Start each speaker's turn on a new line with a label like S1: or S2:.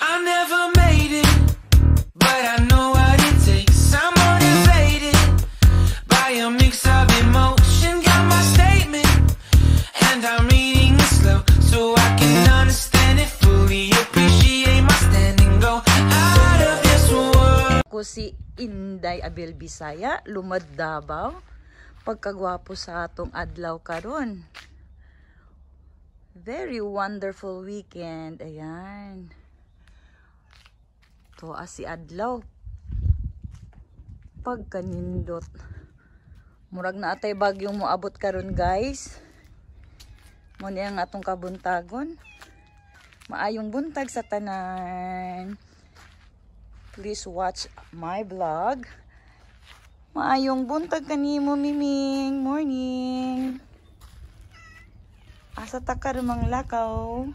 S1: I never made it, but I know what it takes. I'm motivated by a mix of emotion. Got my statement, and I'm reading it slow so I can understand it fully. Appreciate my standing, go out of this world.
S2: Ako si Inday Abel Bisaya, Lumad Davao. Pagkagwapo sa atong adlaw karon. Very wonderful weekend. Ayan. To si adlaw. Pagkanindot. Murag naa tay bagyong moabot karon, guys. Mao ni ang atong kabuntagon. Maayong buntag sa tanan. Please watch my vlog. Maayong buntag kanimo, Miming. Morning. Asa ta ka manglakaw?